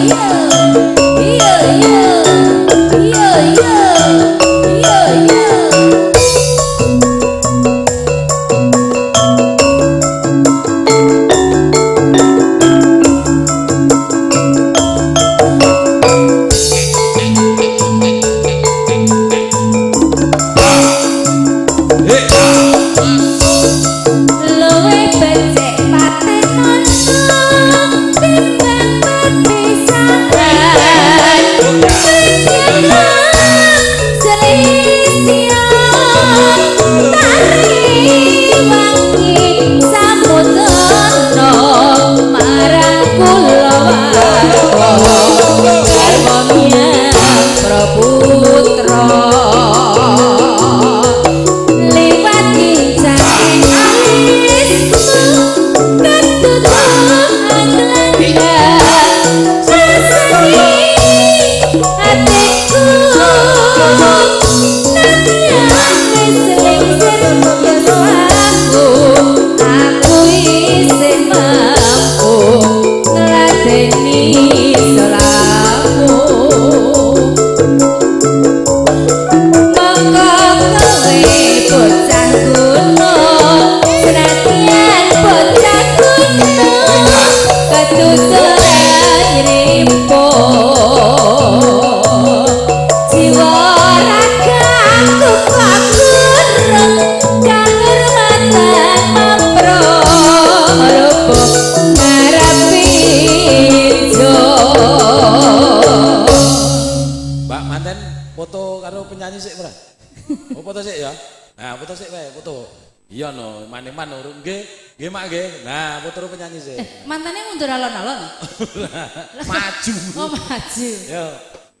Iya iya iya iya iya iya. Luwih becik patenono timbang perpisahan. Selisia tari wangi samudana marang kula warga garwa miyang praputra liwat kincane alismu ketutupan gelanggang rasane atiku nadyan wis lingsir yuswaku aku isih mampu ngladeni sliramu. Mongko kowe bocah gunung, senadyan bocah gunung, ketuturan nyrimpo. Jiwa ragaku kok kurung kahormatan mapro rupa ngarepi jo. Mbak manten foto karo penyanyi sik ora? Oh, foto sik ya. Nah, foto sik wae, foto. Iya no, maneman urung nggih. Nggih Mak nggih. Nah, foto karo penyanyi sik. Mantannya mundur alon-alon. Maju. Oh, maju. Yo.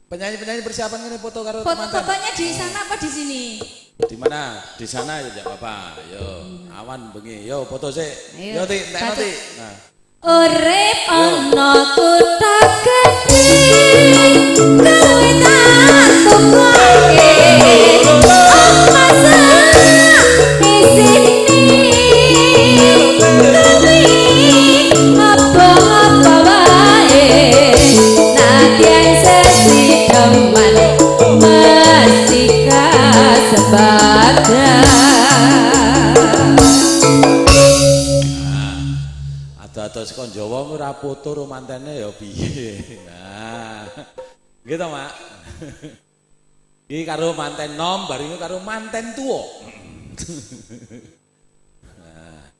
Penyanyi-penyanyi persiapan ngene foto karo Foto mantan. Fotonya di sana apa di sini? Di mana? Di sana ya tidak apa-apa. Yo, awan bengi. Yo, foto sik. Ayo. Yo, Ti, entekno, Batu. Ti. Nah. Urip ana kutha gedhe, kowe tak tukoke omah isine kuwi apa-apa wae, nadyan sesideman mesti kasembadan. Ado-ado saka Jawa ora foto ro mantene ya piye. Nah. Nggih to, Mak? Iki karo manten nom, bareng karo manten tuwa. Nah.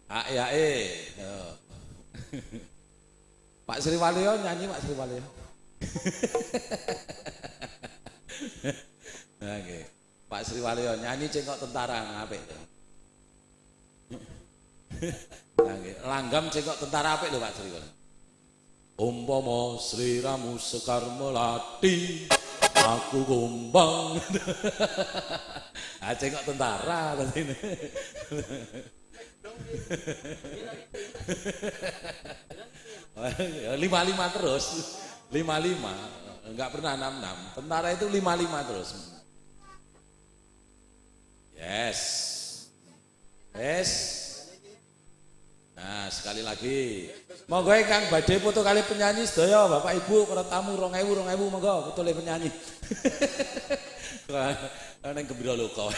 Ah ya eh. Yo. Pak Sriwalyo nyanyi Pak Sriwalyo. Nah, nggih. Pak Sriwalyo nyanyi cengkok tentara apik. Nah, nggih. Langgam cengkok tentara apik lho Pak Sriwalyo. Umpama sliramu sekar melati, aku kumbang. Ah cengkok tentara tadi ini. 55 terus, 55, enggak pernah 66. Tentara itu 55 terus. Yes, yes. Nah, sekali lagi. Monggo ingkang badhe foto kali penyanyi sedaya, Bapak Ibu, para tamu 2000 2000 monggo foto le penyanyi. Neng Gembira Loka.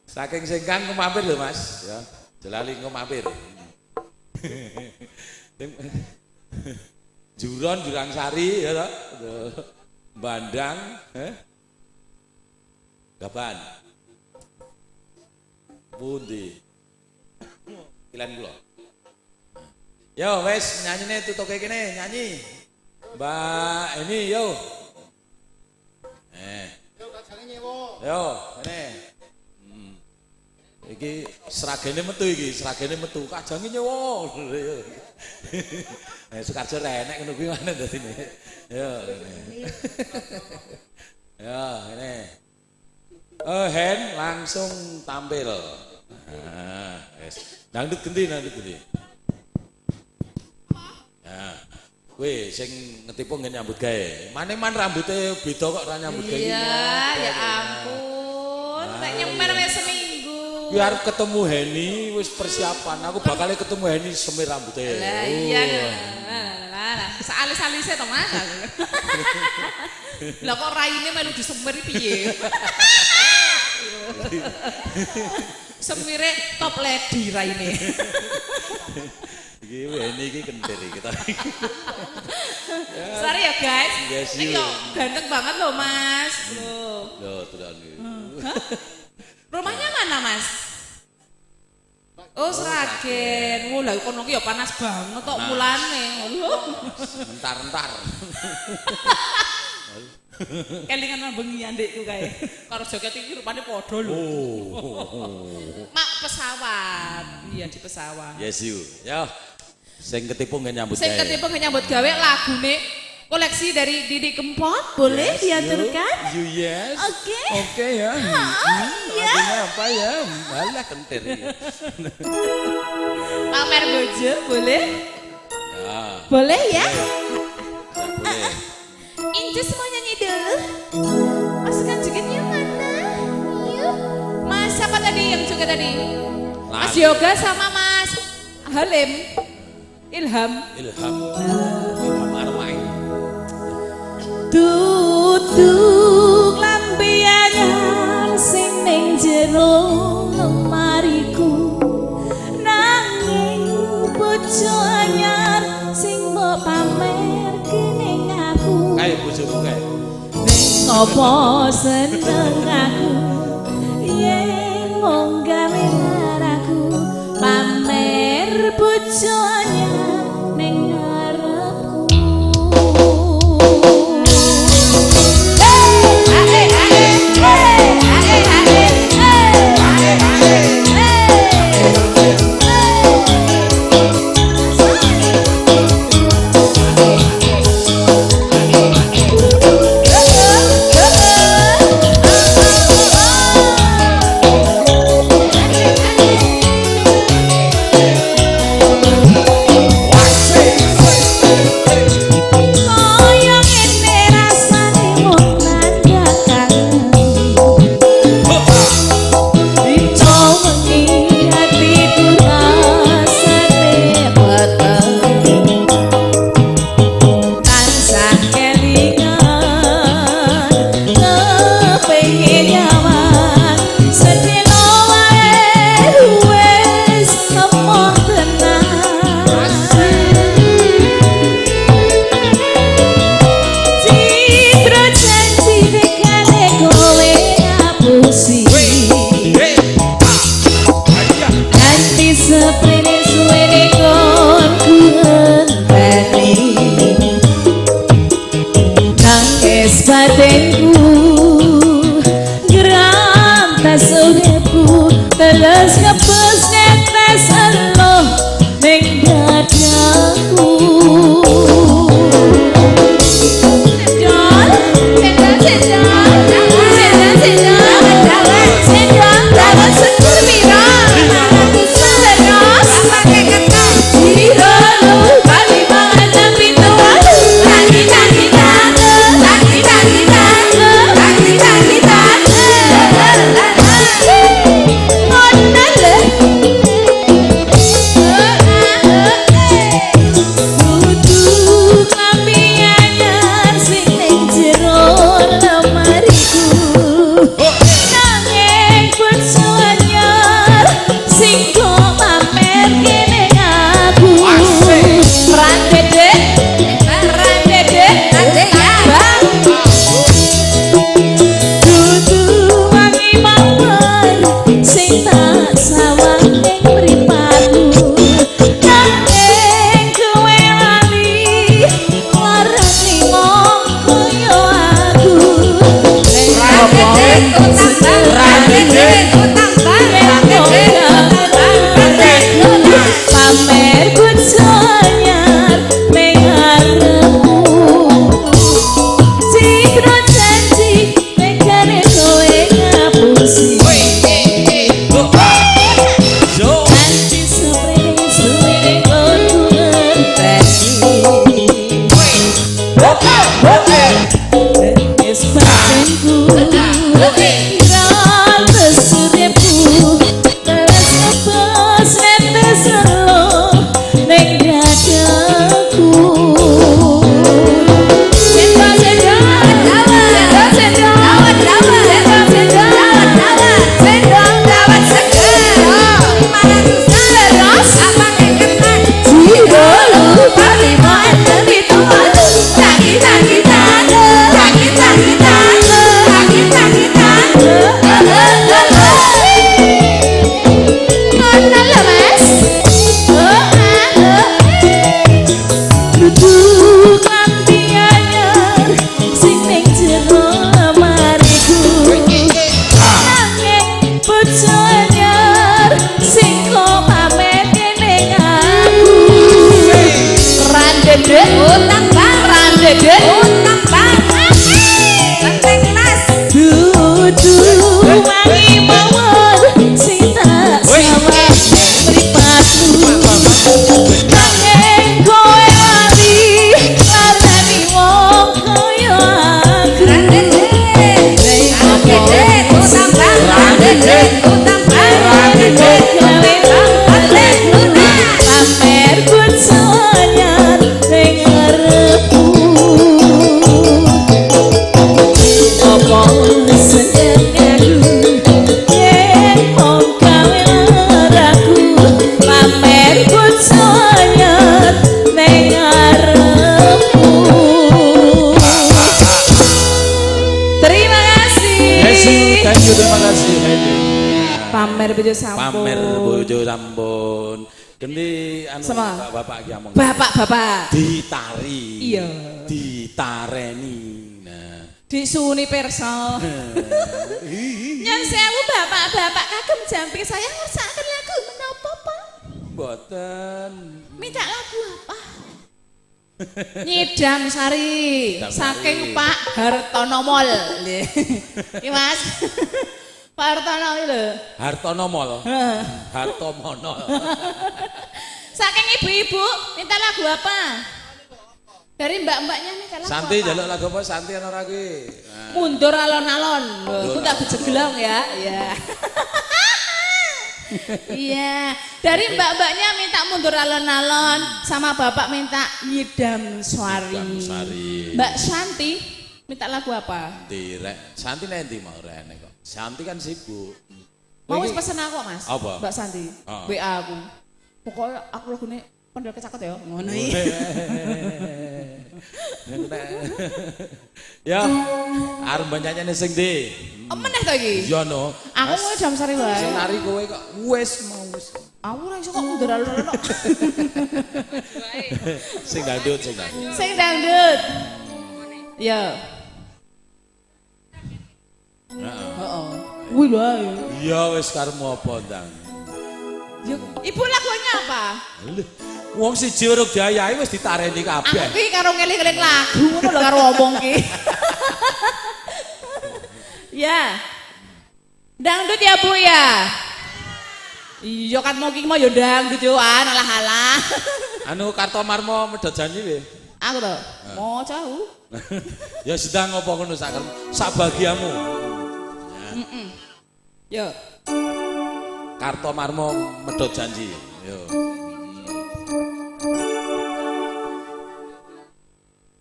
Saking Sengkang ku mampir lho Mas, ya. Jelali ku mampir. Juron Jurangsari ya toh. Bandang, eh? Gaban. Pundi? Kilen kula. Yo wes nyanyine tutuke kene nyanyi. Mbak ini yo. Yo kajange nyewa. Yo kene. Iki sragene metu iki, sragene metu, kajange nyewa. Sukarjo ra enek ngono kuwi mana dadine. Yo. Yo kene. Hen langsung tampil. Nah, wes. Dangdut gendi, dangdut gendi. Nah, kowe sing ngetipu nggih nyambut gawe. Maneman rambute beda kok ora nyambut gawe. Iya, ya ampun. Nek nyemen wis seminggu. Kuwi arep ketemu Heni wis persiapan. Aku bakal ketemu Heni semir rambutnya. Lah iya. Lah lah. Saalis-alise to, Mas. Lah kok raine melu disemir piye? Semire top lady raine. Iki Heni iki kentir iki ta. Sorry ya guys. Yes, Ini yo ganteng banget loh, Mas. Loh. Loh, tenan iki. Rumahnya mana, Mas? Oh, Sragen. Wah, lah kono ki ya panas banget tok mulane. Lho. Entar-entar. Kelingan bengi andekku kae. Karo joget iki rupane padha lho. Oh. Mak pesawat. Iya, di pesawat. Yes you. Ya. Sing ketipu nggih nyambut Sing gawe. ketipu nggih nyambut gawe lagune koleksi dari Didi Kempot, Boleh Yes, diaturkan? You, yes. Oke. Oke ya. Iya. Lagunya apa ya? Alah kentir iki. Pamer bojo, boleh? Ya. Boleh ya? Boleh. Inces mau nyanyi dulu. Masukan jogetnya mana? Yuk. Mas siapa tadi yang joget tadi? Mas Lali. Yoga sama Mas Halim. Ilham. Ilham. Ilham Armain. Tutuk lambe anyar sing ning jero lemariku, nanging bojo anyar sing mbok pamerke ning aku. Kae bojomu kae. Ning apa seneng aku yen mung gawe laraku pamer bojo anyar ning ngarepku. Kaya ngene rasane mung nanda kangen. Dico wengi hatiku rasane peteng. Tansah kelingan kepengin nyaman sedina wae wis emoh tenan. Citra janji tekane kowe ngapusi. Ganti seprene suwene kon ku enteni. Nangis batinku grantas uripku terus ngebes netes eluh ning dadaku. Cendol, cendol, cendol, cendol, cendol, cendol, dawet segur piro? Terus pakai ketan. Jiro lupa lima enam pitu walu. Tangi tangi tante, tangi tangi tante, tangi tangi tante. Ngono lho. Kudu klambi anyar sing ning jero lemariku. Nanging bojo anyar sing kok pamerke ning aku. Randede, randede, rande ya. Bang. Dudu wangi mawar sing tak sawang ning mripatku. Nanging kowe lali larani wong kaya aku. Randede, utang bang, randede, utang bang, randede, utang bang, randede, utang. Pamer bojo anyar ning ngarepku. Citra janji tekane kowe ngapusi. Jo. Ganti seprene suwene kon ku ngenteni. Wis batinku grantes uripku. kasih Hedi. Pamer bojo sampun. Pamer bojo sampun. Ganti anu bapak-bapak iki among. Bapak-bapak. Ditari. Iya. Ditareni. Nah. Disuni pirsa. Nyun sewu bapak-bapak kagem jampi saya ngersakaken lagu menapa, Pak? Mboten. Minta lagu apa? Nyidam Sari saking Pak Hartono Mall. Iki Mas. Pak Hartono iki lho. Hartono Mall. Hartomono. Saking ibu-ibu minta lagu apa? Dari mbak-mbaknya minta lagu Santi apa? jaluk lagu apa? Santi ana ora kuwi? Nah. Mundur alon-alon. Aku tak jeglong ya. Iya. Iya, dari mbak-mbaknya minta mundur alon-alon, sama bapak minta nyidam sari. Nyidam sari. Mbak Santi minta lagu apa? Direk. Santi nanti mau rene kok. Santi kan sibuk. Mau wis pesen aku, Mas. Apa? Mbak Santi. Oh. WA aku. Pokoknya aku lagune pendel kecakot ya. Ngono iki. Ya, arep nyanyi sing ndi? Meneh to iki? Iya no. Aku mau jam sari wae. Sing nari kowe kok wis mau wis. Aku ora iso kok mundur alon-alon kok. Sing dangdut, sing dangdut. Sing dangdut. Ya. Heeh. Heeh. Kuwi lho ayo. Iya wis karepmu apa ndang. Yo, ibu lagunya apa? Lho, wong siji urung diayahi wis ditareni kabeh. Aku ki karo ngeling-eling lagu ngono lho karo omong ki. Ya. Dangdut ya Bu ya. Iya kan mau ki mau ya dangdut yo an alah-alah. Anu Kartomarmo medhot janji piye? Aku to. Mau jauh. Ya sedang ngopo ngono sak sak bagiamu. Heeh. Yo. Kartomarmo medhot janji. Yo.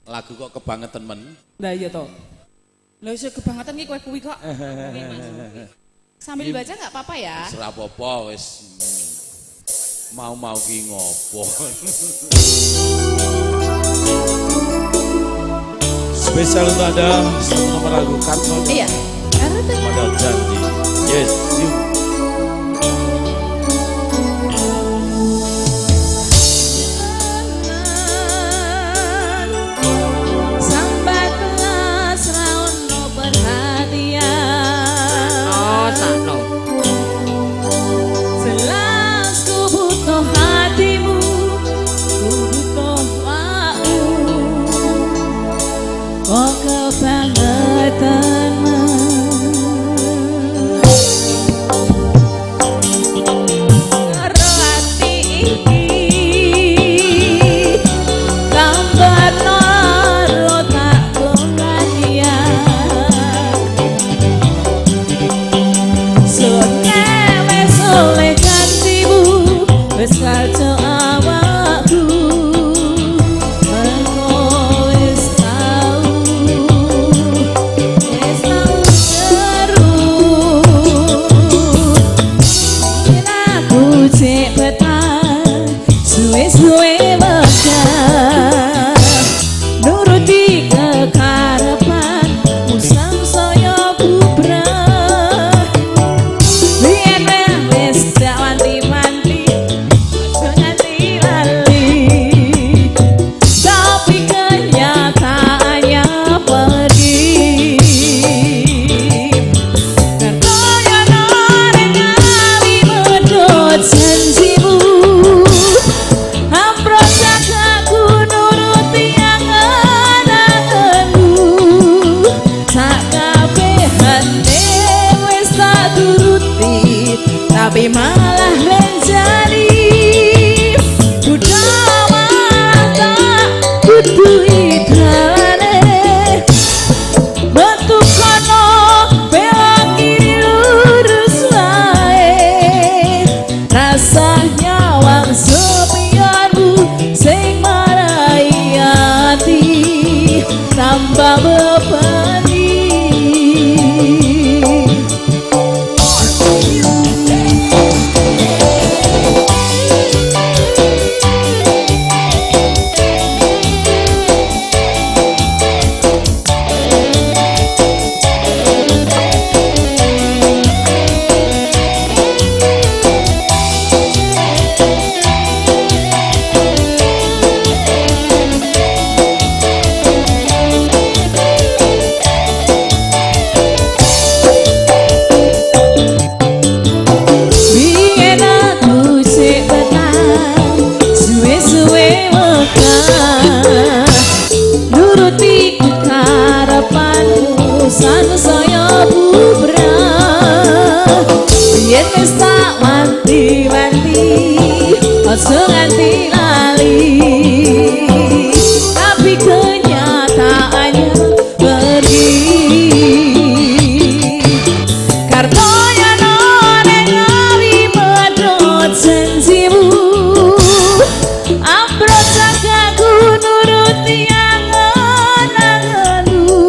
Lagu kok kebangetan men. Lah iya to. Lah iso kebangetan ki kowe kuwi kok. Sambil baca enggak apa-apa ya. Wis ora apa-apa wis. Mau-mau ki ngopo. Spesial untuk Anda satu nomor lagu Karto. Iya. Medhot janji. Yes, you. Kok kebangetan. Turuti karepanmu sansaya bubrah. Yen wis tak wanti-wanti aja nganti lali, tapi kenyataannya pergi. Kartoyono neng ngawi medhot janjimu, ambrot cagakku nuruti angen-angenmu.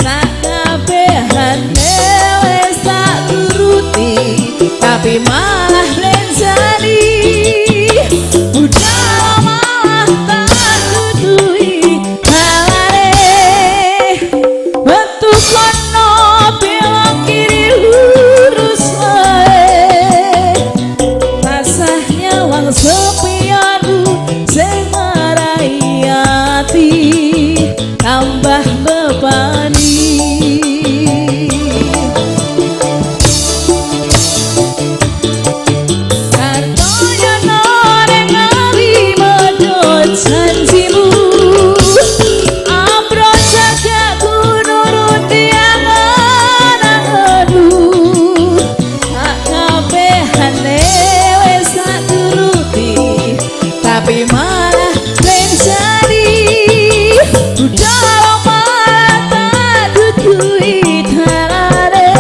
Sakabehane wis tak turuti, tapi malah lenjani. Budal malah tak tutui halare. Metu kono belok kiri lurus wae, rasah nyawang sepionmu sing marai ati tambah bebani. Kartoyono neng ngawi medhot janjimu, ambrot jagaku nuruti angen-angenmu. Sakabehane wis tak turuti, tapi malah lenjani. Budal malah tak tutui dalane.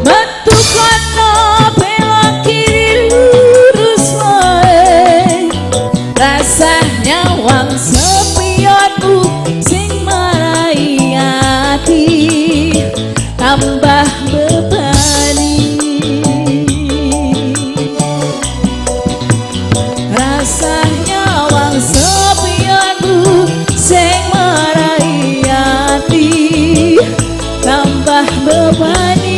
Metu kono belok kiri lurus wae, rasah nyawang sepionmu sing marai ati tambah bebani. Rasah nyawang sepionmu sing marai ati tambah bebani.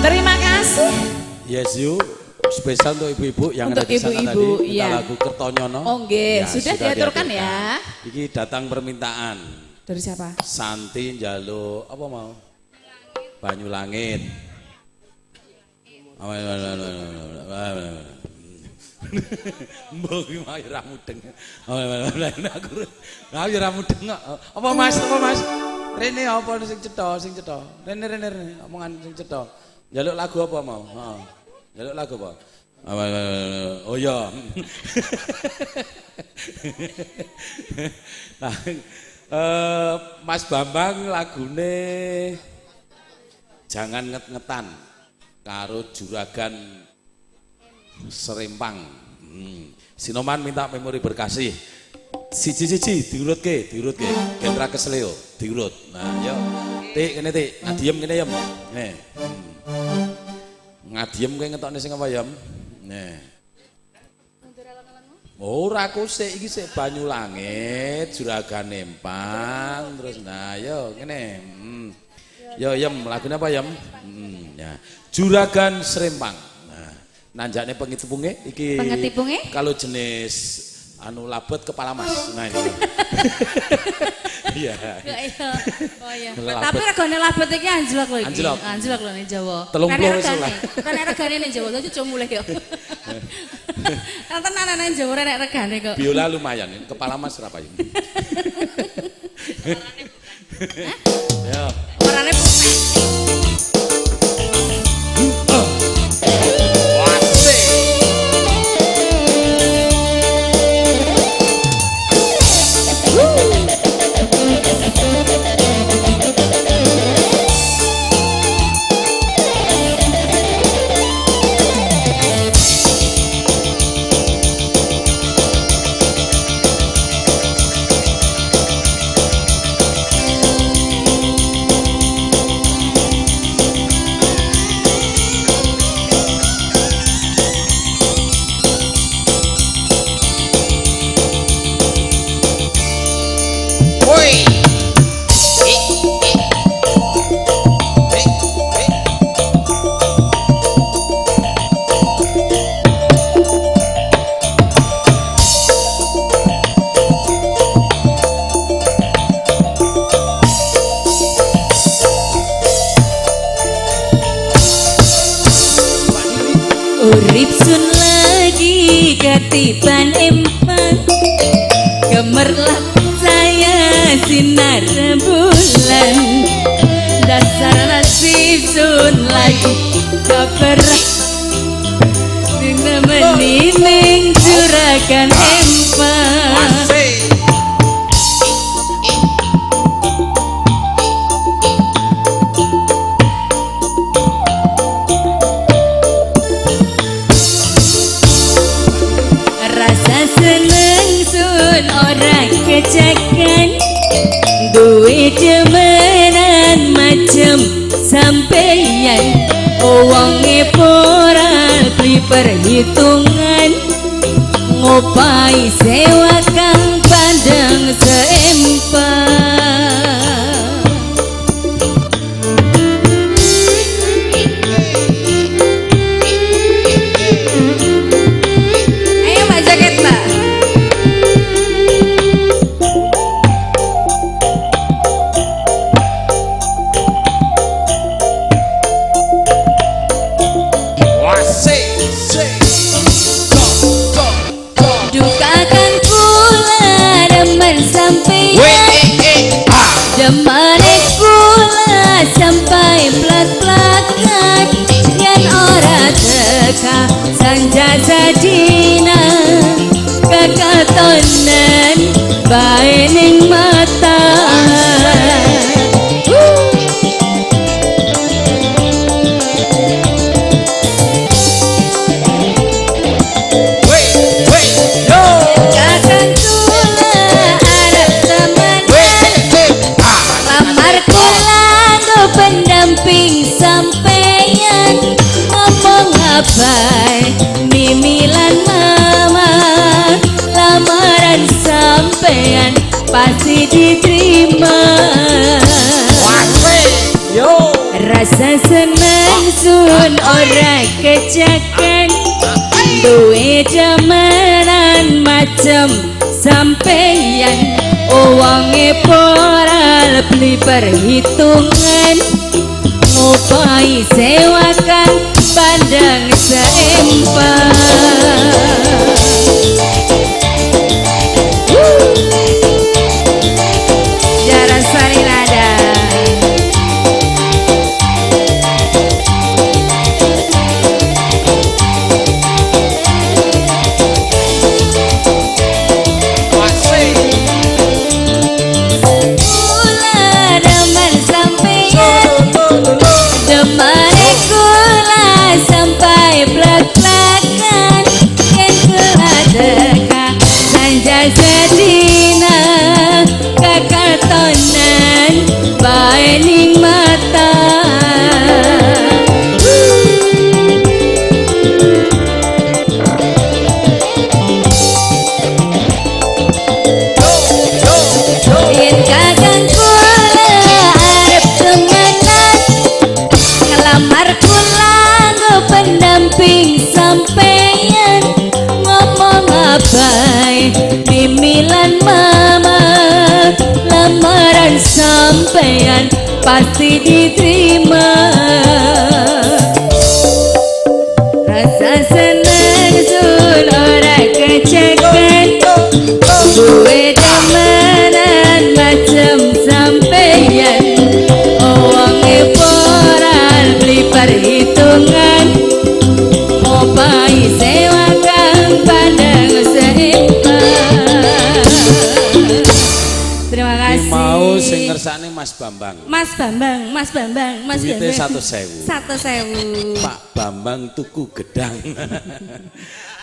Terima kasih. Yes you, spesial untuk ibu-ibu yang Untuk ada di sana ibu-ibu, tadi. Minta iya. lagu Kertonyono. Oh, nggih. Ya, Sudah diaturkan ya. Iki datang permintaan. Dari siapa? Santi njaluk apa mau? Banyu Langit. Mbok iki mau ya ora mudeng. Aku ya ora mudeng kok. Apa Mas? Apa Mas? Rene apa sing cetha, sing cetha. Rene rene rene omongan sing cetha. Njaluk lagu apa mau? Heeh. Njaluk lagu apa? Oh iya. Nah, Mas Bambang lagune Jangan Nget-ngetan karo Juragan Serempang. Sinoman minta memori berkasih. Siji-siji diurutke, diurutke. Ben ra kesleo, diurut. Nah, yo. Tik kene tik, ngadiem kene yem. Nih. Ngadiem kowe ngetokne sing apa yem? Nih. Ora aku sik iki sik Banyu Langit, Juragan Empang, terus nah yo ngene. Yo yem, lagune apa yem? Ya. Juragan Serempang. Nah, nanjakne pengetipunge iki. Pengetipunge? Kalau jenis anu labet kepala mas. Nah ini. Iya. Oh iya. Tapi regane labet iki anjlok lho iki. Anjlok. Anjlok lho ning Jawa. 30 wis oleh. Kan regane ning Jawa aja mulih yo. Kan tenan ning Jawa nek regane kok. Biola lumayan, kepala mas ora payu. Ya. Warnane putih. Urip sun lagi lagi ketiban empang, gemerlap saya sinar rembulan. Dasar nasib sun lagi kaperah nemeni ning juragan empang. Rasa seneng sun ora kecakan, duwe demenan macem sampeyan. Wonge ora beli perhitungan, ngopai sewa kang pandang seempang. Ayo Mbak joget Mbak. Dukakan kula demen sampeyan, demane kula sampai plak-plakan. Yen ora teka sanjasa dina, kekatonan bae ning mata. Kakang kula arep temenan, lamar kula nggo pendamping sampeyan. Ngomong abai mimilan mama, lamaran sampeyan pasti diterima. Rasa seneng sun ora kecakan, duwe demenan macem sampeyan. Wonge ora beli perhitungan, ngopai sewa kang pandang seempang. Jaran Sarinada. Kula demen sampeyan, demane kula sampai plak-plakan. Yen kula teka sanja sedina, kakatonan bae ning mata. Yen kakang kula arep temenan, ngelamar kula nggo pendamping sampeyan. Ngomong abai mimilan mama, lamaran sampeyan pasti diterima. Rasa seneng sun ora kecakan, duwe demenan macem sampeyan. Wonge ora beli perhitungan, ngopai sewa kang pandang seempang. Terima kasih. Mau sing ngersakne Mas Bambang. Mas Bambang, Mas Bambang, Mas Duite Bambang. 1.000. 1.000. Pak Bambang tuku gedang.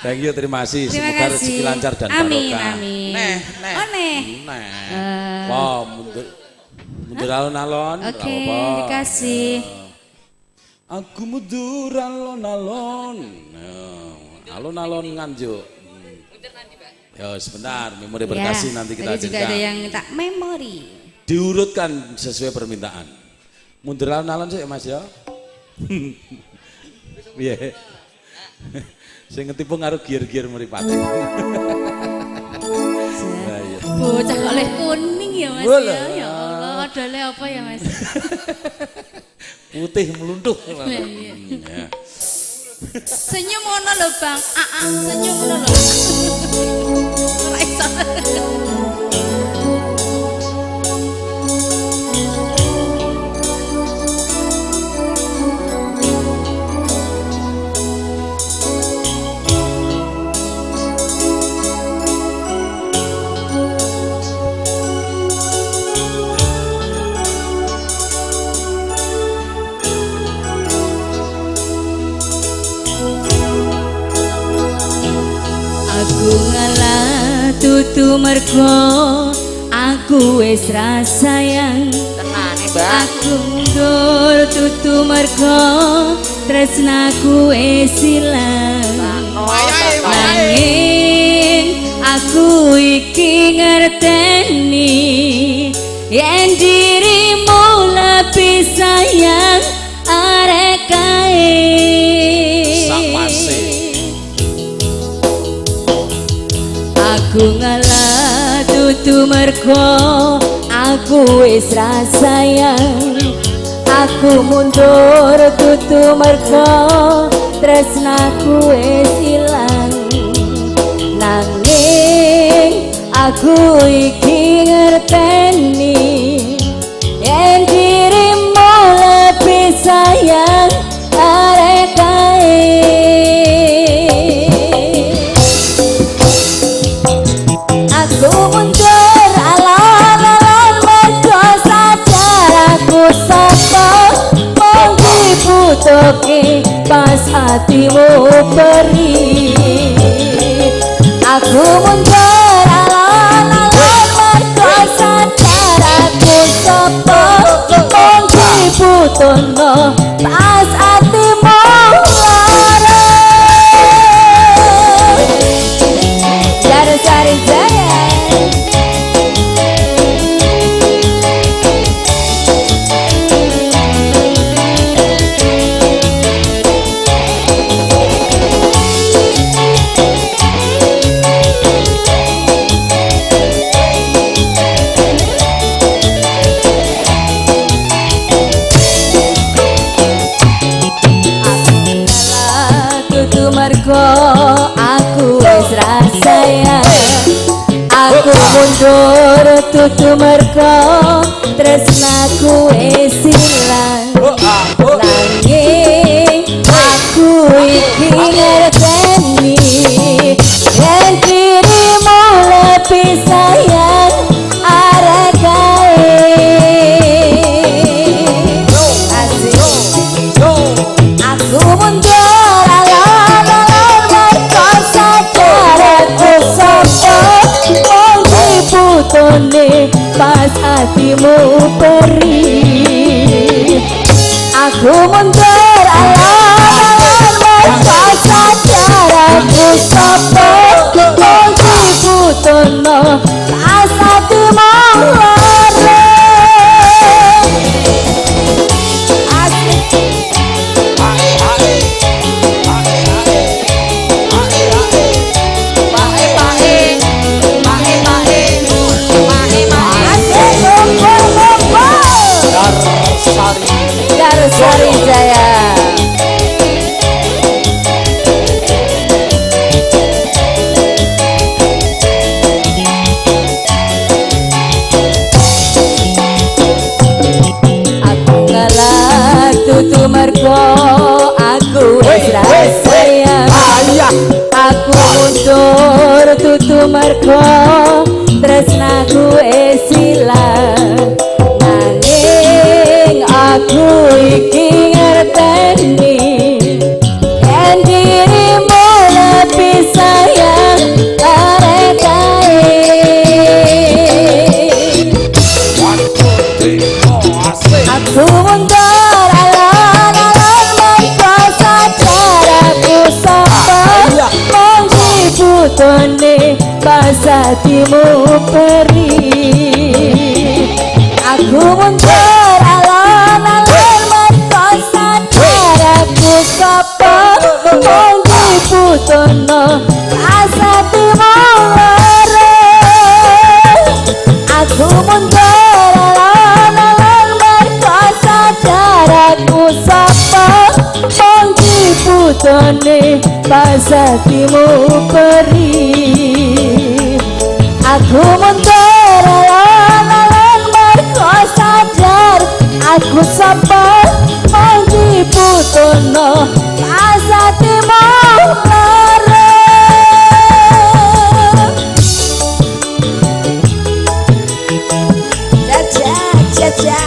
Thank you, terima kasih. Terima Semoga kasih. rezeki lancar dan amin, barokah. amin. Neh, neh. Oh, neh. Neh. Wah, mundur. Mundur alon-alon. Oke, ora apa-apa. dikasih. Aku mundur alon-alon. Alon-alon Nganjuk. Ya, sebentar, memori berkasih Ya, nanti kita tadi juga hadirkan. ada yang minta memori. Diurutkan sesuai permintaan. Mundur alon-alon sih Mas ya. Piye? Sing ketipu karo gear-gear mripate. Lah iya. Bocah kok oleh kuning ya Mas Walah. ya. Ya Allah, odole apa ya Mas? Putih meluntuh. Lah, iya. Ya. Senyum ngono lho, Bang. Aa, senyum ngono lho. Ora iso. Aku ngalah tutu mergo aku wis ra sayang. Tenane, Mbak. Aku mundur tutu mergo tresnaku wis ilang. Nanging aku iki ngerteni yen dirimu lebih sayang arek kae. Sakwase. Aku ngalah tutu mergo aku wis ra sayang. Aku mundur tutu mergo tresnaku wis ilang. Nanging aku iki ngerteni yen dirimu lebih sayang arek kae. Aku mundur alon-alon mergo sadar aku sapa mung dibutuhke pas hatimu perih. Aku mundur alon-alon mergo sadar aku sapa mung dibutuhno pas hatimu lara. Sari Jaya. Tutu mergo aku wis ra sayang. Aku mundur tutu mergo tresnaku wis ilang. Nanging aku iki ngerteni yen dirimu lebih sayang arek kae. Asik. Aku mundur alon-alon mergo sadar aku sapa mung dibutone pas hatimu perih. Aku mundur alon-alon mergo sadar aku sapa mung dibutuhno pas hatimu lara. Asik. Pae pae. Pae pae. Pae pae. Asik kumpul-kumpul. Darsari. Darsari Jaya. Aku ngalah tutu mergo aku wis ra sayang. Aku mundur tutu mergo tresnaku wis ilang. Nanging aku iki ngerteni yen dirimu lebih sayang arek kae. Aku mundur alon-alon mergo sadar aku sapa mung dibutone pas hatimu perih. Aku mundur alon-alon mergo sadar aku sapa mung dibutuhno pas hatimu lara. Aku mundur alon-alon mergo sadar aku sapa mung dibutuhno larane pas atimu perih. Aku mundur alon-alon mergo sadar aku sapa mung diputuno pas atimu lara. Caca caca.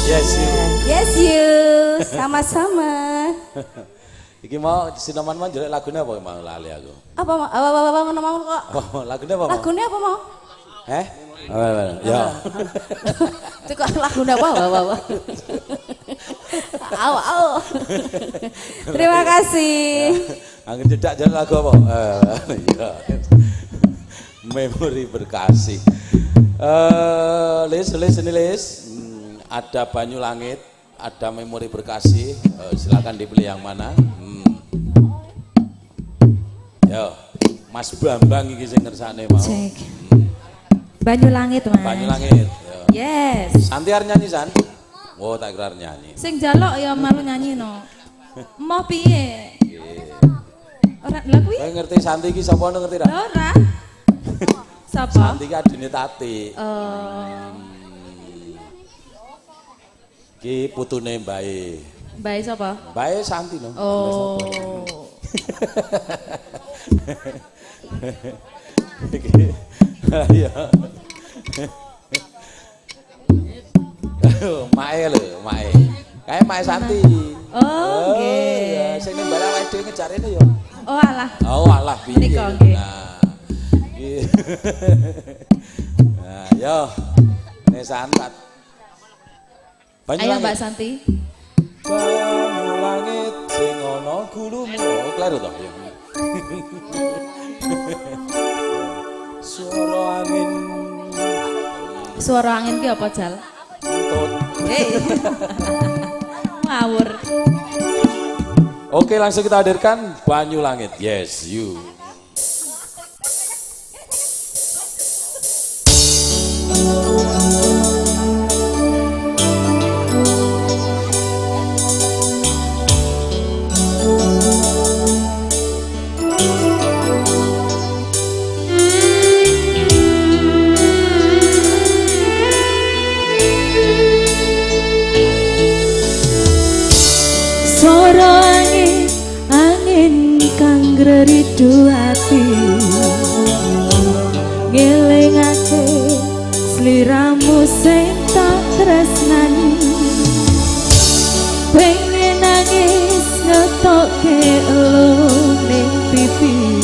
Yes you. Yes you, sama-sama. Iki mau sinoman mau jelek lagune apa mau lali aku. Apa mau? Apa ngono mau kok? Apa lagune apa? Lagune apa mau? Heh? Ya. Itu kok lagune apa? Apa? Au au. Terima kasih. Angin cedak jalan lagu apa? Ya. Memori berkasih. Lis, Lis ini Lis. Ada Banyu Langit, ada Memori Berkasih. Silakan dipilih yang mana. Yo, Mas Bambang iki sing ngersakne mau. Cek. Banyu Langit, Mas. Banyu Langit. Yo. Yes. Santi arep nyanyi San? Oh, tak kira arep nyanyi. Sing jaluk ya malu nyanyi no. Mau piye? Ora lha kuwi. Kowe ngerti Santi iki sapa ngono ngerti ra? Ora. Sapa? Santi iki adine Tati. Oh. Iki putune mbae. Mbae sapa? Mbae Santi no. Oh. Iki. Iya. Mae lho, mae. Kae mae Santi. Oh, nggih. Ya, sing nembal awake dhewe ngejar rene ya. Oh alah. Oh alah piye. Menika nggih. Nah. Nah, yo. Nek santat. Banyu Ayo Langit. Mbak Santi. Banyu langit sing ana gulumu. Oh, kleru to ya. Suara angin. Suara angin ki apa, Jal? Entut. Hei. Ngawur. Oke, langsung kita hadirkan Banyu Langit. Yes, you. Soro angin, angin kang ngridu ati, ngelingake sliramu sing tak tresnani. Pengen nangis ngetokke elo ning pipi,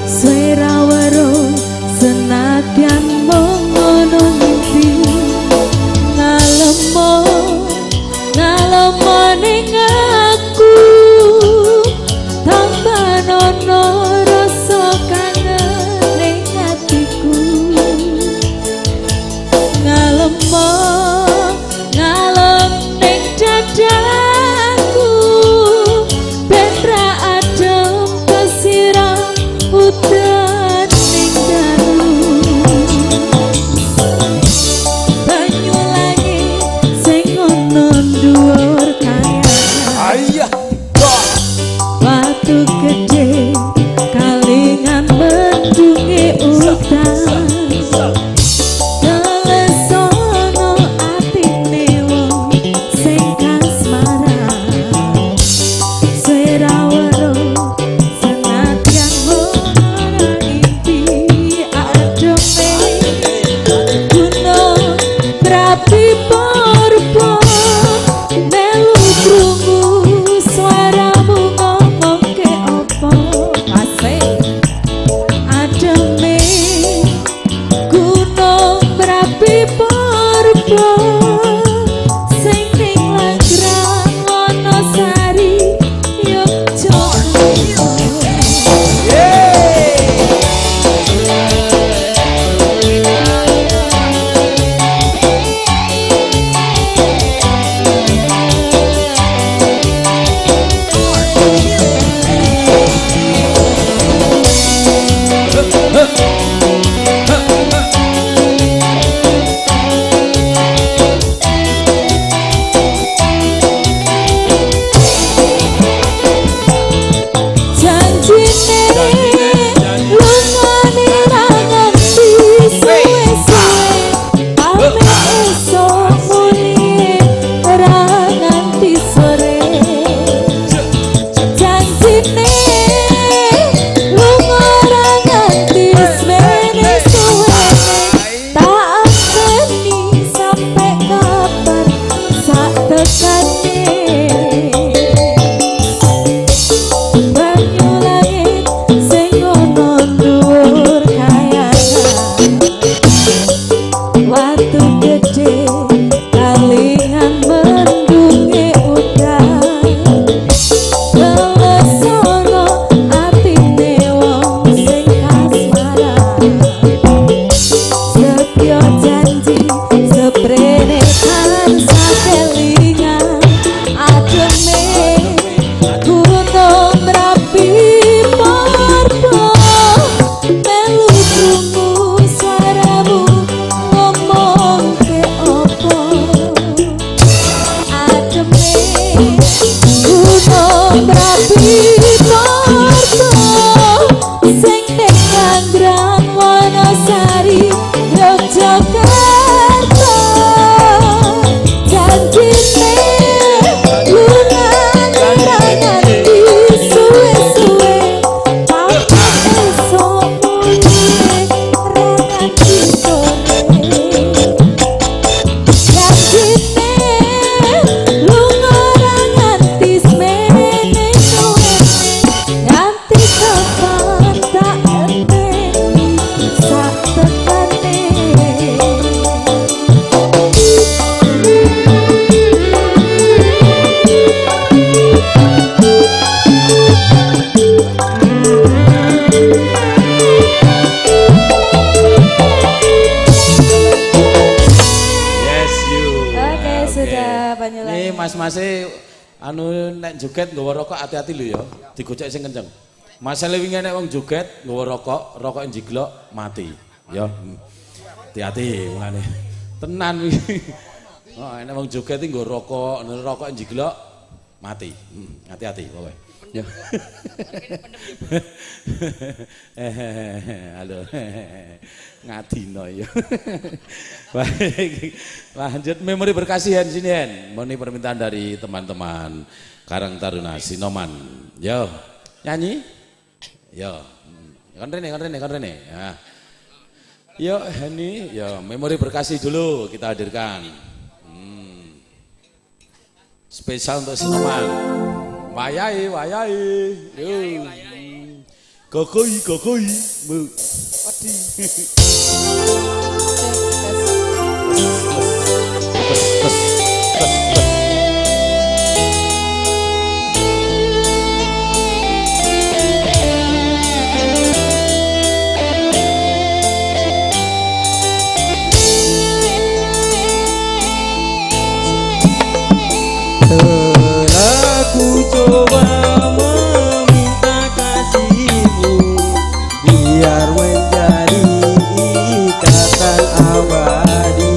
suwe ra weruh senadyan mung ngono mimpi. Ngalemo ngalemo ning aku, tambah nono rasa kangen ning atiku. Ngalemo ngalem ning dadaku, ben ra adem Merapi Torto sing ning Ngandran Wonosari Yogyakarta janjine lungane ra nganti suwe-suwe pamit esuk mulih ra nganti sore janjine lunga ra nganti semene suwene nganti kapan tak enteni sak tekane. Yes you. Oke, Nah, sudah Banyulangi. Nih mas-mase anu nek joget nggawa rokok hati-hati lho ya, digocek sing kenceng. Masale wingi nek wong joget nggawa rokok, rokoke njiglok mati. Ya. Hati-hati mulane. Tenan wingi. Oh, nek wong joget iki nggawa rokok, nek rokoke njiglok mati. Hati-hati pokoke. Ya. Halo. Ngadino ya. Baik, lanjut memori berkasih Hen sini Hen. Ini permintaan dari teman-teman Karang Taruna Sinoman. Yo, nyanyi? Yo. Kon rene, kon rene, kon rene. Ya. Yo Heni, yo memori berkasih dulu kita hadirkan. Spesial untuk Sinoman. Wayai, wayai. Yo. Gogoi, gogoi. Bu. Tes, tes, tes, tes. Telah ku coba meminta kasihmu biar menjadi ikatan abadi.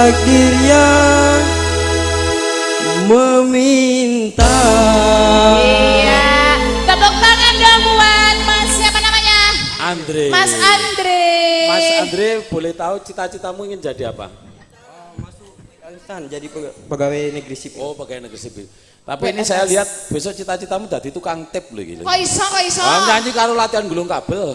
Takdir yang meminta. Iya. Tepuk tangan dong buat Mas siapa namanya? Andre. Mas Andre. Mas Andre, boleh tahu cita-citamu ingin jadi apa? Instan jadi pegawai negeri sipil. Oh, pegawai negeri sipil. Tapi ini saya lihat besok cita-citamu jadi tukang tip lho iki. Kok iso, kok iso? Wah, nyanyi karo latihan gulung kabel.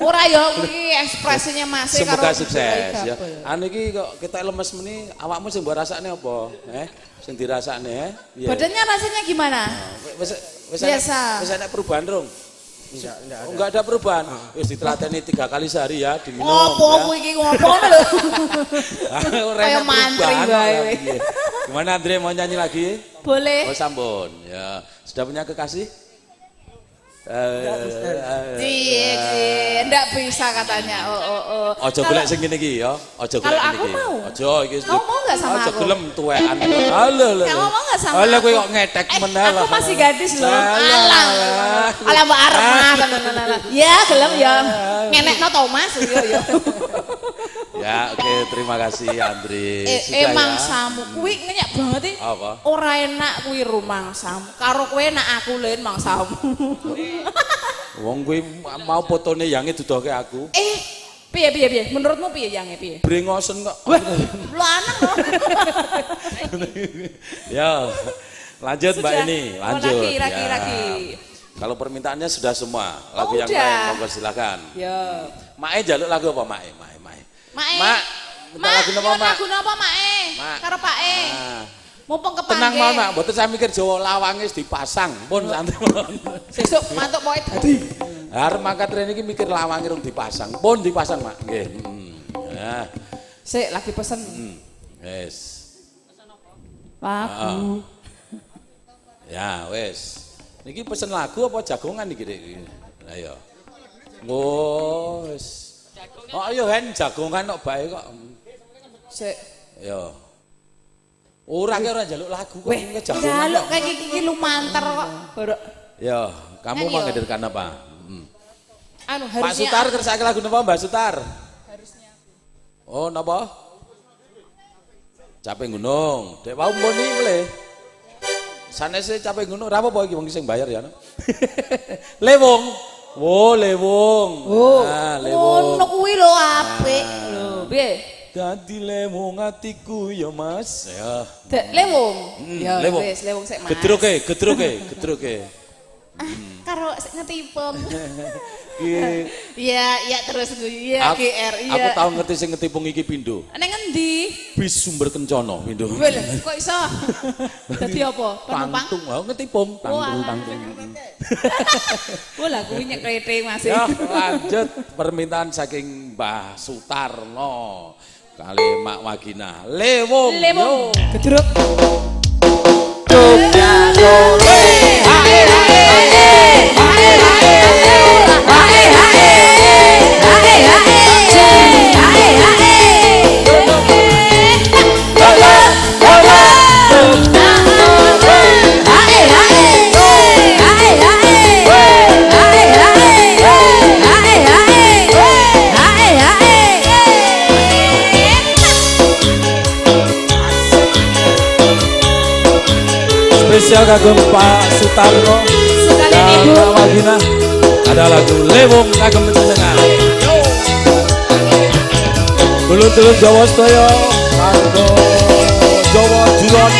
Ora ya kuwi ekspresinya Mas e Semoga karo sukses ya. kabel. Anu iki kok kita lemes meni, awakmu sing mbok rasakne apa? Sing dirasakne, eh? Piye? Badannya rasanya gimana? Wis wis Biasa. Wis enek perubahan rung? Enggak, enggak Oh, ada. enggak ada perubahan. Wis ditelateni 3 kali sehari ya, diminum. Ngopo ya. kuwi iki ngopo ngono lho. Ora Kayak enek mantri perubahan, wae. ora piye. Gimana Andre mau nyanyi lagi? Boleh. Oh, sampun. Ya, sudah punya kekasih? Cie, cie, ndak bisa katanya. Oh, oh, oh. Ojo golek sing ngene iki ya, ojo golek Kalau ngene aku iki. mau. Ojo iki. Kamu mau nggak sama Ojo aku? gelem tuwekan. Halo lho. Kamu mau nggak sama Halo kowe aku? kok ngetek Eh, men aku masih gadis loh. Alah. Alah. Alah mbak arep Mas. Ya, gelem ya. Ngenekno to Mas. Iya, iya. Ya, oke, terima kasih Andre. Eh, Sudah ya. mangsamu kuwi ngenyak banget iki. Apa? Ora enak kuwi rumangsamu. Karo kowe enak aku len mangsamu. Wong kuwi mau fotone yange dudoke aku. Eh, piye piye piye? Menurutmu piye yange piye? Brengosen kok. Lanang loh. Ya. Lanjut Mbak Sudah. ini, Oh, lanjut. lagi, lagi, Ya. lagi. Kalau permintaannya sudah semua, lagu Oh, yang udah. lain monggo silakan. Ya. Mae jaluk lagu apa Mae? Mae, Mae. Mae. Mak, minta Mak, lagu napa, nyuwun Mak? lagu napa Mae? Mak. Karo Pake. Nah. Mumpung kepanggih. Tenang mawon, Mak, mboten saya mikir Jawa lawange wis dipasang, pun santai mawon. Sesuk mantuk pokoke dadi. Arep mangkat rene iki mikir lawange rung dipasang. Pun dipasang, Mak. Nggih. Nah, Sik lagi pesen wis. lagu. Ya, wis. Niki pesen lagu apa jagongan iki, Dik? Lah ya. Oh, wis. Oh, ayo hen jagongan kok bae kok. Sik. Ya. Ora ki ora njaluk lagu kok Weh, ini jagongan. njaluk kok. kayak iki iki lumanter kok. Borok. Ya, kamu Nyanyi, mau yo. menghadirkan apa? Anu Pak harusnya Sutar kersake lagu napa Mbak Sutar? Harusnya. Oh, napa? Capek gunung. Dek wau mboni boleh. Sanese capek gunung, ora apa-apa iki wong sing bayar ya. no. Lewung. Wo, lewung. Oh, Nah, lewung. ngono kuwi lho apik. Lho, piye? Dadi lewung atiku ya, Mas. Ya. Dek lewung. Ya Lewung. wis lewung sik Mas. Gedruke, gedruke, gedruke. Karo sik ngetipung. Iki Iya, iya terus iya GR iya. Aku tau ngerti sing ngetipung iki pindho. Neng ngendi? Bis Sumber Kencana pindho. Weh, lho, kok iso? Dadi apa? Penumpang? Tangtung, oh, ngetipung, tangtung, alah. tangtung. Wah, lah kuwi nyekrete Mas. Ya, lanjut permintaan saking Mbah Sutarno kali Mak Wagina. Lewung. Lewung. yo. Gedruk. Jogja Solo. Hae hae hae hae hae hae hae hae Spesial kagem Pak Sutarno Sekalian dan Ibu. Mak Wagina. Ada lagu Lewung kagem panjenengan. Dulur-dulur Jawa sedaya, warga Jawa Julon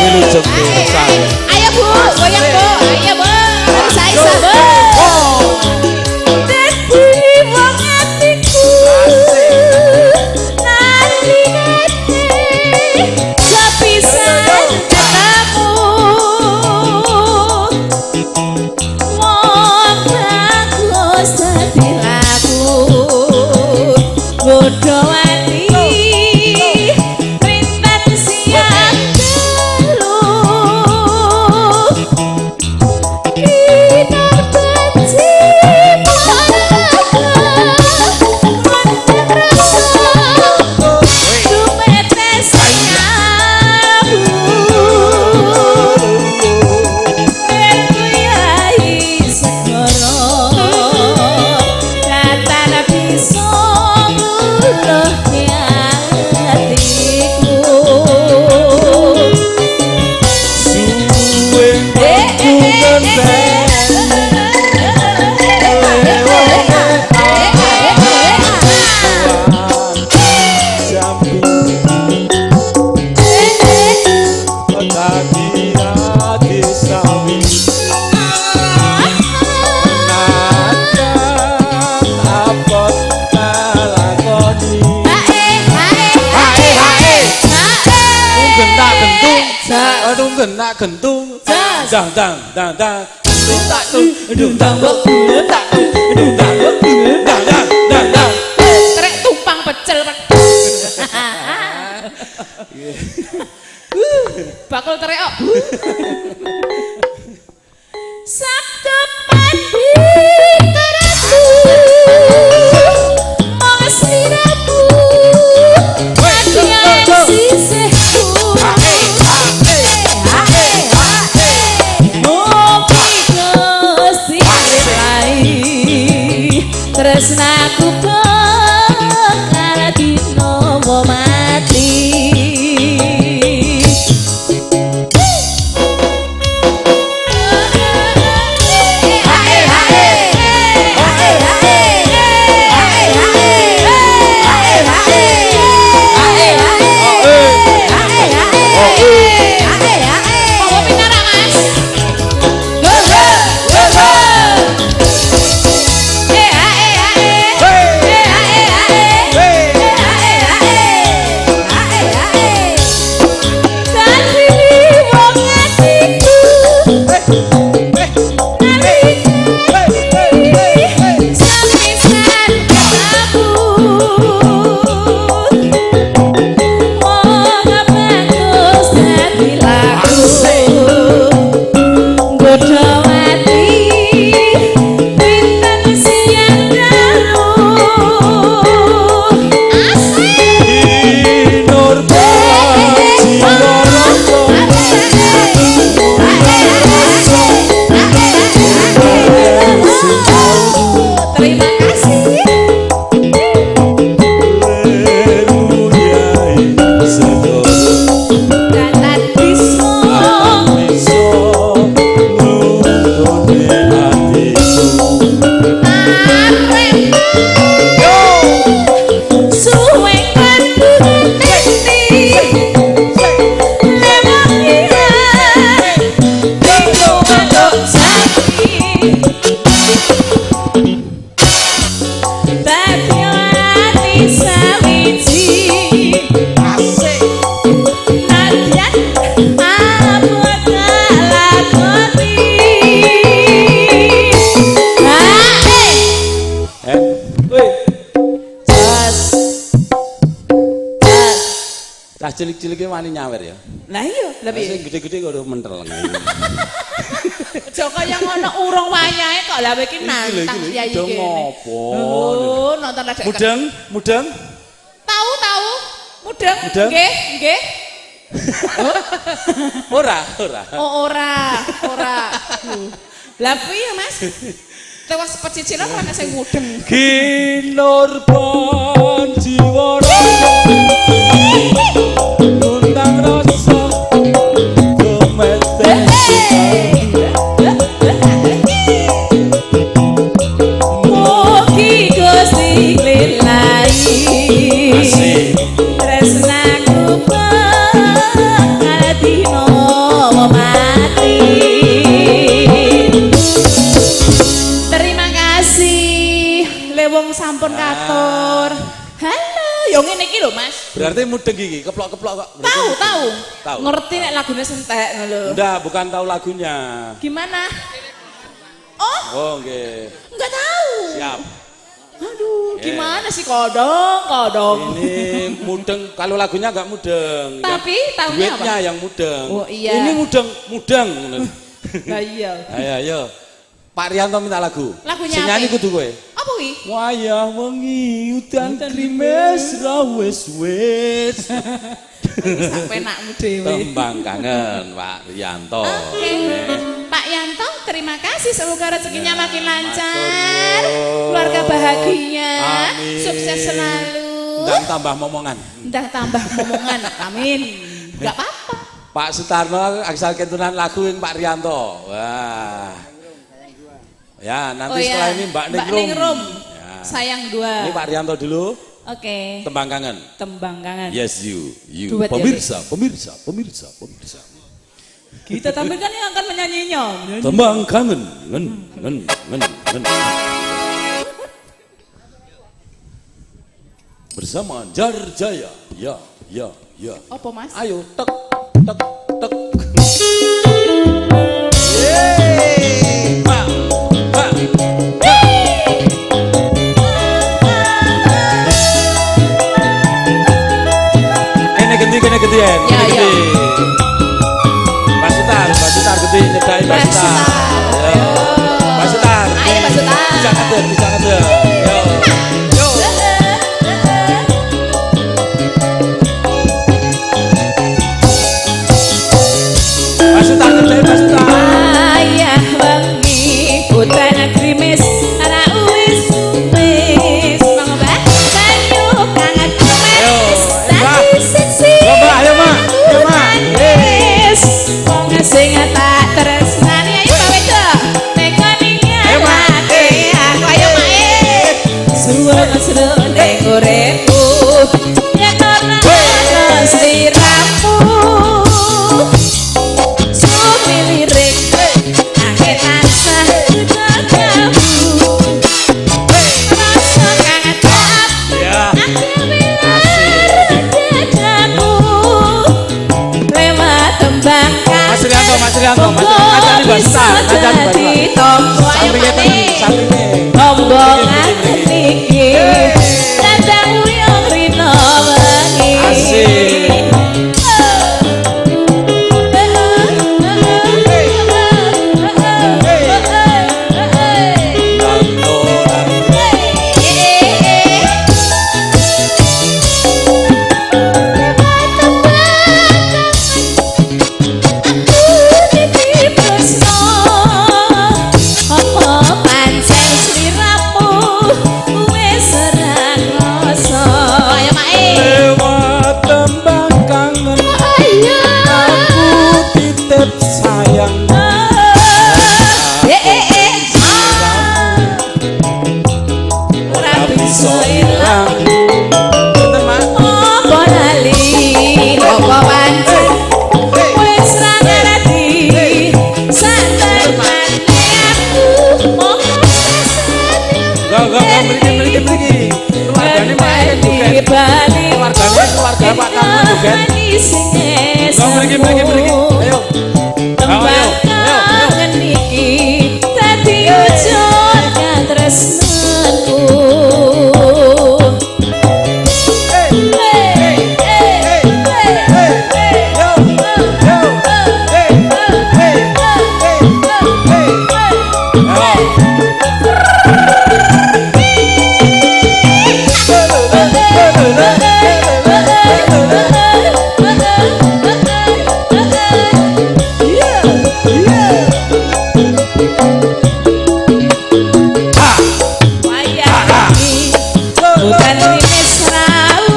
wilujeng pisan. Ayo Bu, goyang Bu. Ayo Bu. Isa isa Bu. Dadi wong atiku nalikane sepisan ketemu wong bagus dadi laku bodho ati rintet siang dalu. tak gentung. Jas. Dang dang dang dang. Tak dung dang tak dung dang dang dang dang dang. Trek tumpang pecel. Bakul trek kok. Sabtu pagi karatu mong sliramu adian sisihku mugi Gusti rilai tresnaku bakal dina mati. Monggo pinara Mas. Dadi wong atiku sepisan ketemu wong bagus dadi laku nggodha ati pinten siang dalu asik. Nur Terima kasih. Datan Bismo. Suwe kudu ngerti. Lewat bingung mantuk saiki. Dadi ati sawiji. Nadyan abot lakoni. Ha Cah cilik-cilike wani nyawer ya. Lah iya, lah Lah sing piye? gede-gede kok udah mentel. Aja kaya ngono urung wayahe kok lah kowe iki nantang Iki lho, iki lho, kiai do kene. ngopo? Oh, nonton ledek. Mudeng, mudeng. Tahu tahu. Mudeng. Mudeng. Nggih, nggih. Ora, ora. Oh ora, ora. Lah piye, Mas? Tewas pecicilan ora ana sing mudeng. Kinurban jiwa rasa Tundang rasa Dumete Mugi Gusti nglilai. Asik. Tresnaku bakal dina mati. Terima kasih Lewong sampun katur. Halo, yo ngene iki lho, Mas. Berarti mudeng iki, keplok-keplok kok. Berarti Tahu, mudeng. tahu. Tahu. Ngerti nek lagune sentek ngono lho. Enggak, bukan tahu lagunya. Gimana? Oh, Oh, nggih. enggak tahu. Siap. Aduh, gimana sih kodong, kodong. Ini mudeng, kalau lagunya enggak mudeng. Tapi tahunya apa? Duitnya yang mudeng. Oh, iya. Ini mudeng, mudeng. Lah iya. Ayo, ayo. Pak Rianto minta lagu. Lagunya Sing nyanyi apa? kudu kowe. Apa kuwi? Wayah wengi udan krimes ra wis wis. Sak penakmu dhewe. Tembang kangen Pak Rianto. Oke. Pak Yanto, terima kasih. Semoga rezekinya makin lancar, Matur nuwun. keluarga bahagia, Amin. sukses selalu. Ndang tambah momongan. Ndang tambah momongan. Amin. Enggak apa-apa. Pak Sutarno angsal kentunan lagu yang Pak Rianto. Wah. Ya, nanti Oh iya. setelah ini Mbak Mbak Ningrum. Ningrum. Ya. Sayang dua. Ini Pak Rianto dulu, Oke. tembang kangen. Tembang kangen. Yes you, you. Duet ya, Pemirsa, pemirsa, pemirsa, pemirsa. Kita tampilkan yang akan menyanyinya. Tembang kangen, ngen, ngen, ngen, ngen. Bersama Jar Jaya, ya, ya, ya. Apa Mas? Ayo tek, tek, tek. Di nyedaki Mbak Sutar. Ayo. Mbak Sutar. Ayo Mbak Sutar. Bisa ngeder, bisa ngeder. Yo. Yo. Mbak Sutar nyedaki Mbak Sutar. Ayah wengi udan grimis ora wis wis Monggo Mbak. Banyu kang Ayo, ames Mbak. dadi seksi Yo, Mbak, ayo, Mak. Ayo, Mak. Nangis wong sing tak tresnani Ayo Mbak Wedok. tekoni Ayo, Mak. ngalake aku Ayo Mak. Suwung jroning uripku yen ora ana sliramu sumiliring angin tansah kekamu rasa kang adap Ya. akeh dadaku lewat tembang Mas Rianto, Mas Rianto, Mas Rianto. Kancane Mbak Sutar, kancane Mbak Sutar. Tombo ayo Sampinge Pak ten, sampinge. Tombo ngaten iki tandang wiyong rina wengi. Asik. Nanto, nanto. Ayo Mak. Lewat tembang kangen aku titip sayang. Ora bisa ilang. Bener, Mak. Apa lali apa pancen wis ra ngerti satemene aku mongko Enggak, enggak, enggak, mriki, mriki, mriki. Keluargane Mak Eken joget. Keluargane, keluarga Pak Tarno joget. Enggak, mriki, mriki, mriki. Ayo. Ayo, ayo, ayo, ayo. Kangen iki dadi wujud katresnanku. Hey, hey, hey, hey, yo, yo, hey, hey, hey, hey. Ayo. Bukan wis ra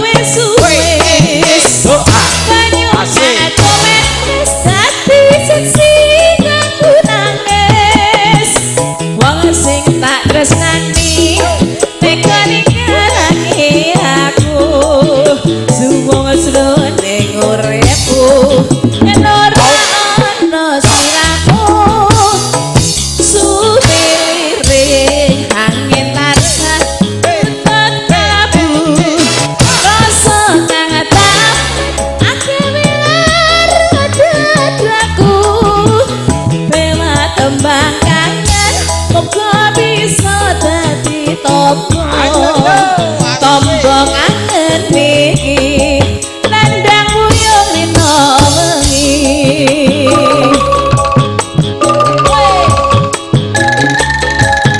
wis wis Doa. banyu Asik. komen wis dadi seksi aku nangis wong sing tak tresnani teka ninggalake aku suwung jroning uripku yen ora ana sliramu sumiring angin tansah kekabu rasa kang tak akeh wilar dadaku lewat tembang kangen muga bisa dadi tombo tombo kangen iki nandang wuyung rina wengi.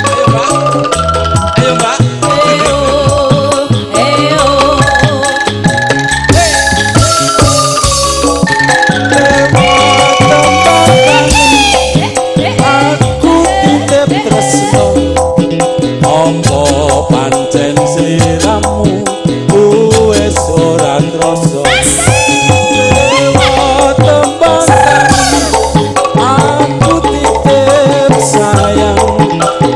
Ayo, Mbak. Ayo, Mbak. Eo, eo. Aku titip tresno. Apa pancen sliramu wis ora krasa? Lewat tembang kangen, aku titip sayang.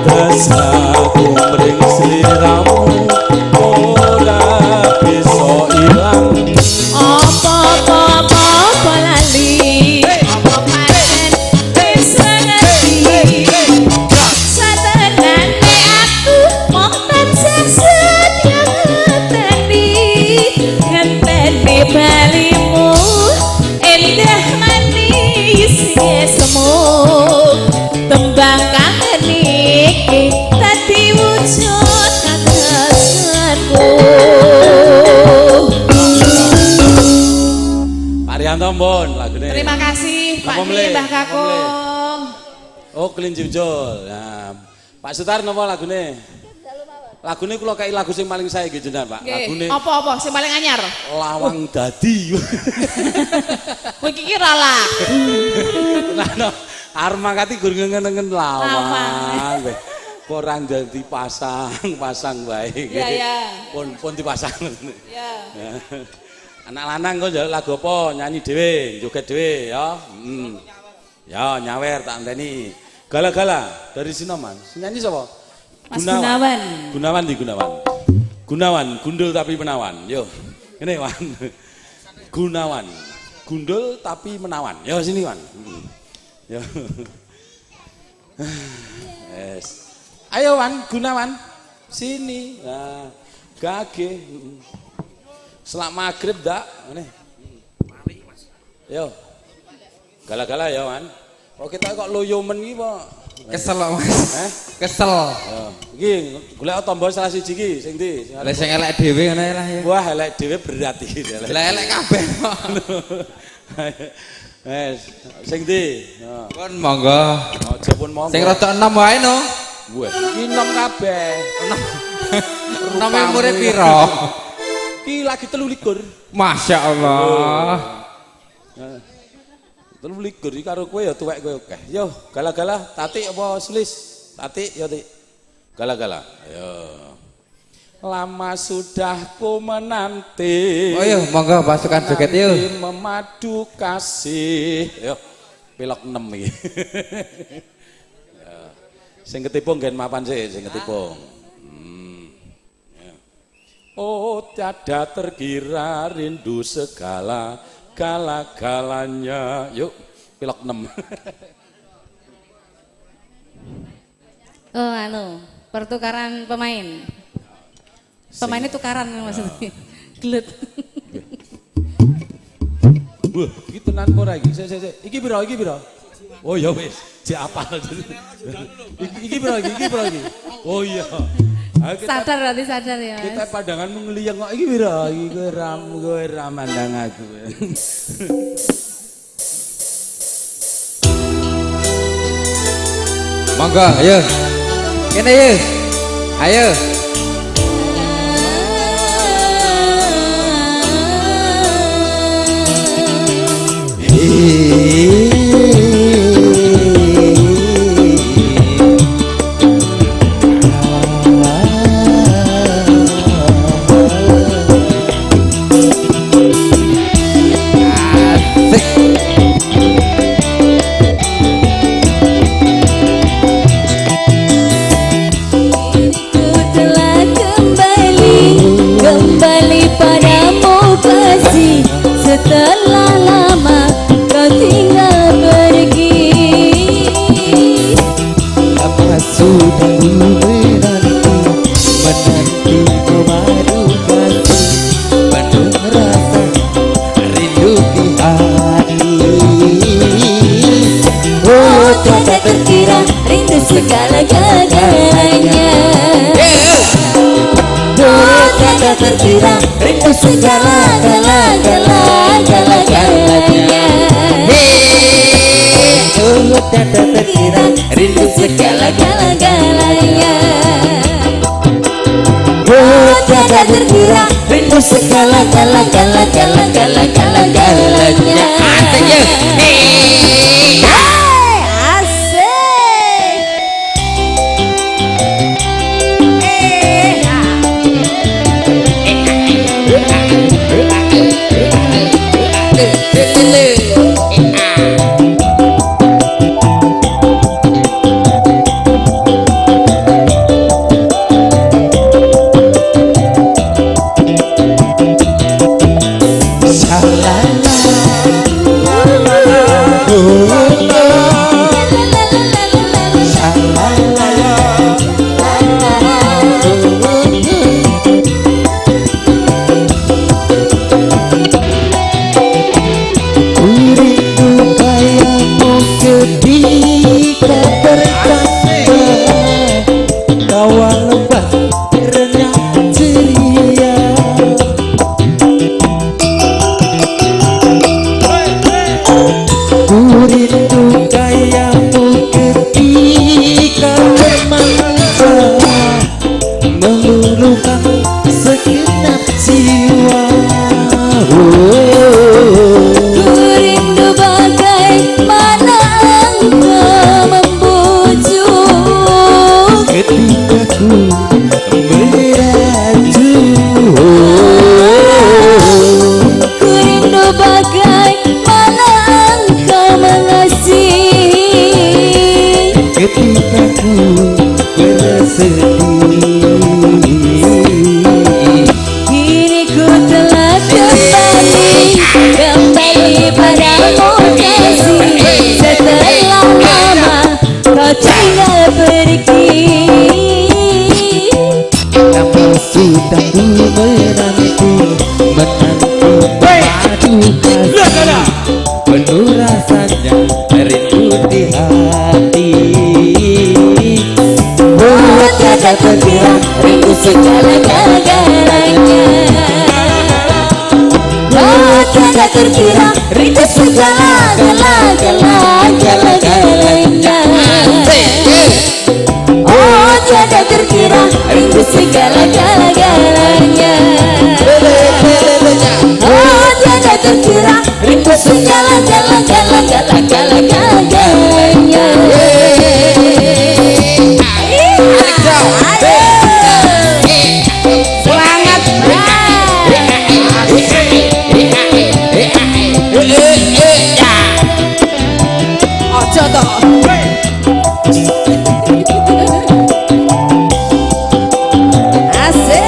Tresnaku mring sliramu ora bisa ilang. Apa apa apa apa lali apa pancen wis ra ngerti satenane aku mung tansah setia ngenteni ngenteni balimu endah manis semu tembang kangen iki dadi wujud katresnanku. Pak Rianto mbon lagune. Terima kasih Pak Napa Ki, mlih? Mbah Napa mlih? Kakung. Oh, kelinci benjol. Nah, Pak Sutar napa lagune? Lagune kula kai lagu sing paling sae nggih jenengan, Pak. Lagune apa-apa sing paling anyar? Lawang Dadi. Kowe iki ora lagu. Nah, arep mangkati gur ngengen lawang. Kok ora dadi pasang-pasang wae. Iya, iya. Pun dipasang. Iya. Anak lanang kok njaluk lagu apa? Nyanyi dhewe, joget dhewe ya. Ya, nyawer tak anteni. Gala-gala dari Sinoman. Sing nyanyi sapa? Mas Gunawan. Gunawan di Gunawan. Gunawan, gundul tapi menawan. Yo. Ngene Wan. Gunawan. Gundul tapi menawan. Yo sini Wan. Yo. Yes. Ayo Wan, Gunawan. Sini. Nah, gage. Selak maghrib ndak ngene. Yo. Gala-gala ya Wan. Kok kita kok loyo men iki kok. Kesel kok Mas. Eh? Kesel. Iki golek tombo salah siji iki sing ndi? Lah sing elek dhewe ngene lah ya. Wah, elek dhewe berat iki. Lah elek kabeh kok. Wes, sing ndi? Pun monggo. Aja pun monggo. Sing rada enom wae no. Wah, iki enom kabeh. Enom. Enom umure pira? Iki lagi 23. Masya Allah. 23 iki karo kowe ya tuwek kowe akeh. Yo, gala-gala Tatik apa Sulis? Tatik ya Tik. Gala-gala. Ayo. Lama sudah ku menanti. Oh iya, monggo pasukan joget yuk. Memadu kasih. Yo, pelok 6 iki. Ya. Sing ketipung gen mapan sik, sing ketipung. Ya. Oh, tiada terkira rindu segala gala-galanya. Yuk, pilok 6. Oh, anu, pertukaran pemain. Pemainnya tukaran maksudnya. Gelut. Wah, iki tenan ora iki? Sik, sik, sik. Iki piro? Iki piro? Oh ya wis, jek apal. Iki piro iki? Iki piro iki? Oh iya. Sadar berarti sadar ya. Mas. Kita pandanganmu ngliyeng kok iki piro? Iki kowe ra mandang aku. Monggo, ayo. Kene yo. Ayo. Kembali padamu kasih setelah lama kau tinggal pergi. Lama sudah ku menanti, menanti baru kasih, penuh rasa rindu di hati. Oh, tiada terkira rindu segala-galanya. Oh, tiada terkira rindu segala-gala-gala-gala-galanya. Oh, tiada terkira rindu segala-gala-galanya. Oh, tiada terkira rindu segala-gala-gala-gala-gala-galanya. Asik ya. Asik. Ku rindu kayamu ketika Ketika ku bersedih, kini ku telah kembali, kembali padamu kasih. Setelah lama kau tinggal pergi, lama sudah ku menanti, menanti madu kasih. Penuh rasanya rindu di hati. Oh, tiada terkira rindu segala-galanya. Oh, tiada terkira rindu segala-galanya. Oh, tiada terkira rindu segala-galanya. Oh, tiada terkira rindu segala-galanya. Semangat. Ojo toh. Asik.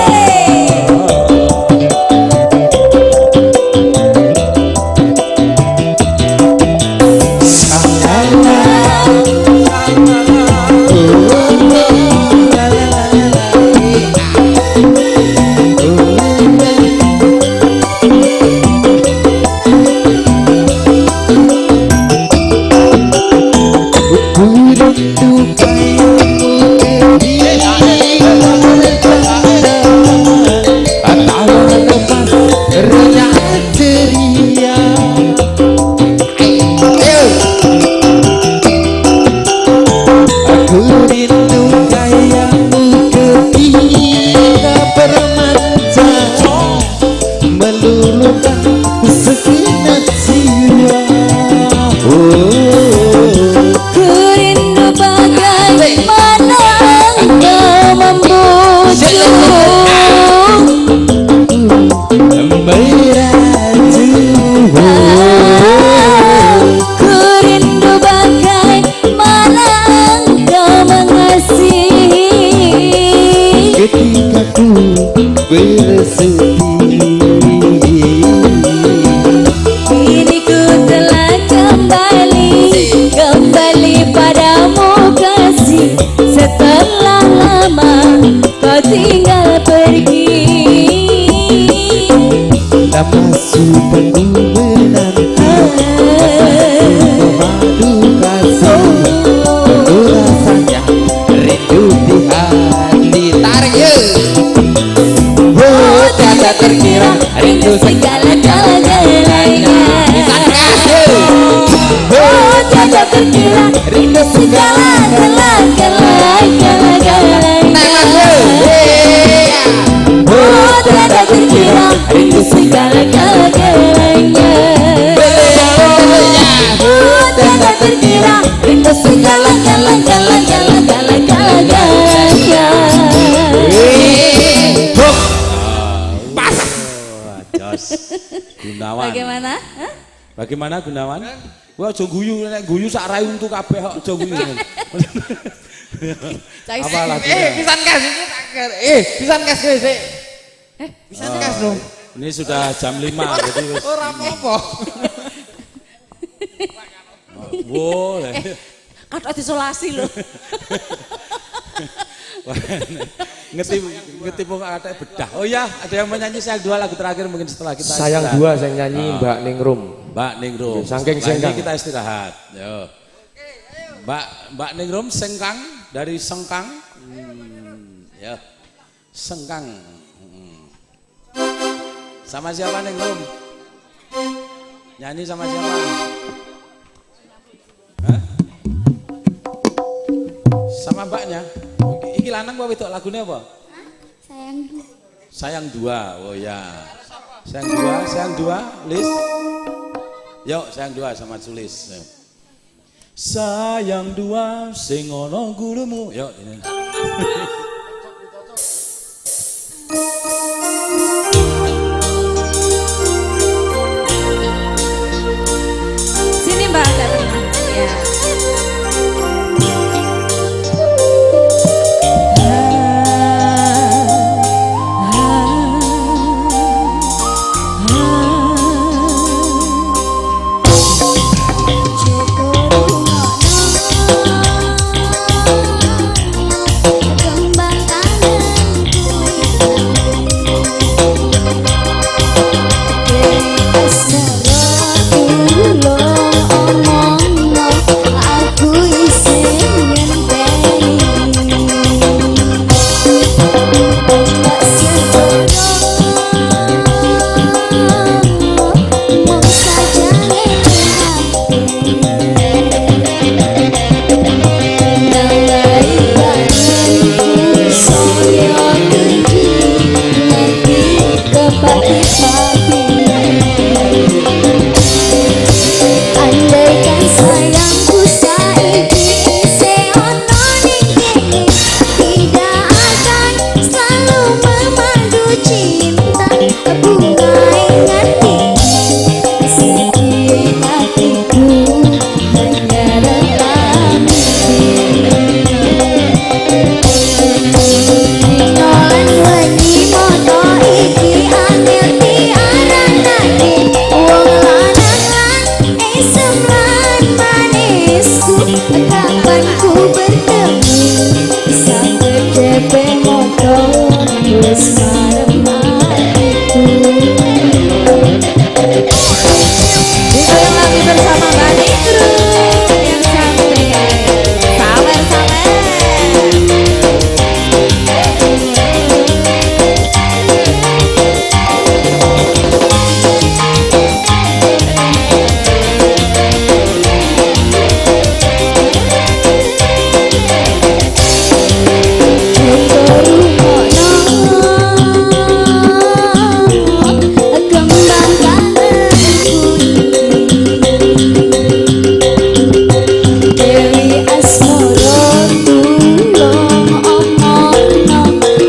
Ku rindu bagaimana engkau membujuk, ku rindu bagaimana engkau mengasihi. Ketika ku bersedih, kini ku telah kembali, kembali padamu kasih. Setelah lama kau tinggal pergi, lama sudah ku menanti, madu kasih. Penuh rasanya rindu di hati. Tarik yuk. Oh, tiada terkira rindu segala-galanya. Oh, tiada terkira rindu segala-galanya. Oh, tiada terkira rindu segala-galanya. Oh, tiada terkira rindu segala-galanya. Pas. Jos. Gunawan. Bagaimana? Hah? Bagaimana Gunawan? Wah, aja guyu, nek guyu sak rai untu kabeh kok aja guyu. Apa lagunya? Pisan kas iki tak pisan kas kowe sik. Pisan kas dong. Ini sudah jam 5 jadi wis. Ora apa-apa. Boleh. Kathok disolasi lho. Ngerti pokok kathok bedah. Oh ya, ada yang menyanyi Sayang Dua lagu terakhir mungkin setelah kita Sayang istirahat. Dua saya nyanyi Mbak Ningrum. Mbak Ningrum. Saking Setelah ini Sengkang. kita istirahat. Yo. Mbak Ningrum Sengkang dari Sengkang. Ya. Sengkang. Sama siapa Ningrum? Nyanyi sama siapa? Hah? Sama mbaknya. Iki lanang apa wedok lagune apa? Sayang Dua. Sayang Dua. Oh ya. Sayang Dua, Lis. Yuk, Sayang Dua sama Sulis. Sayang dua sing ana gurumu. Yuk ini. Sini Mbak, agak tengah. Ya. Kapan ku bertemu sakedepe moto wis marem atiku. Digoyang lagi bersama Mbak Nitru yang cantik. Sawer sawer. Kembang kangenku Dewi Asmoro tulung omongno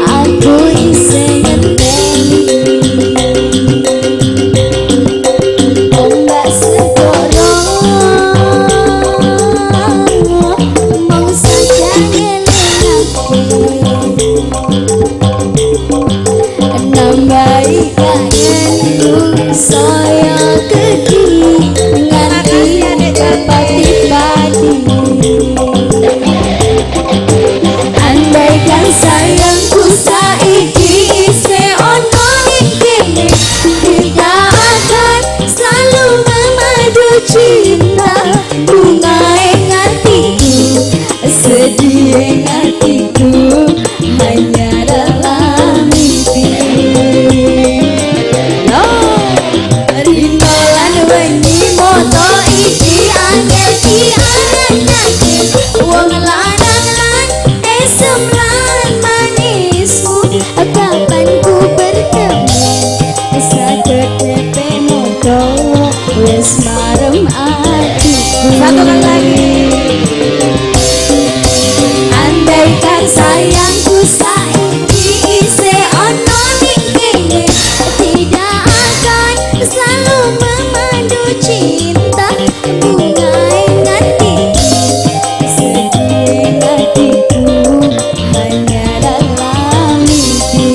aku isih ngenteni ombak segoro mung saja ngelingake nambahi kangenku saya gedhi nganti kepati-pati. Andaikan sayangku saiki isih ono ning kene, kita akan selalu memadu cinta. Bungae atiku, sedih atiku hanya dalam mimpi. Rino lan wengi moto iki angel dianake wong lanang lan esem lan manismu. Kapan ku bertemu sakedepe moto wis marem atiku. Satu kali lagi. Andaikan sayangku saiki isih ono ning kene, tidak akan selalu memandu cinta. Bungae atiku, sedih atiku hanya dalam mimpi.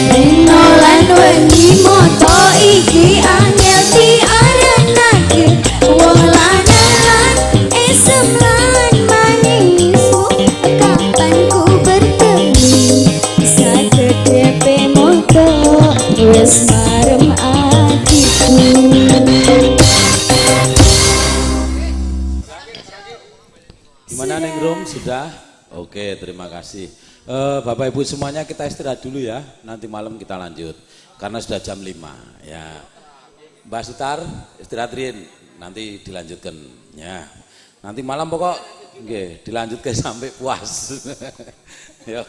Rino lan wengi moto iki angel diaranake wong lanang lan esem lan manismu. Kapan ku bertemu sakedepe moto wis marem atiku. Gimana Neng Rum sudah? Oke, terima kasih. Bapak Ibu semuanya kita istirahat dulu ya. Nanti malam kita lanjut karena sudah jam 5 ya. Mbak Sutar istirahat Rin, nanti dilanjutkan ya. Nanti malam pokok nggih dilanjutkan sampai puas. Yo.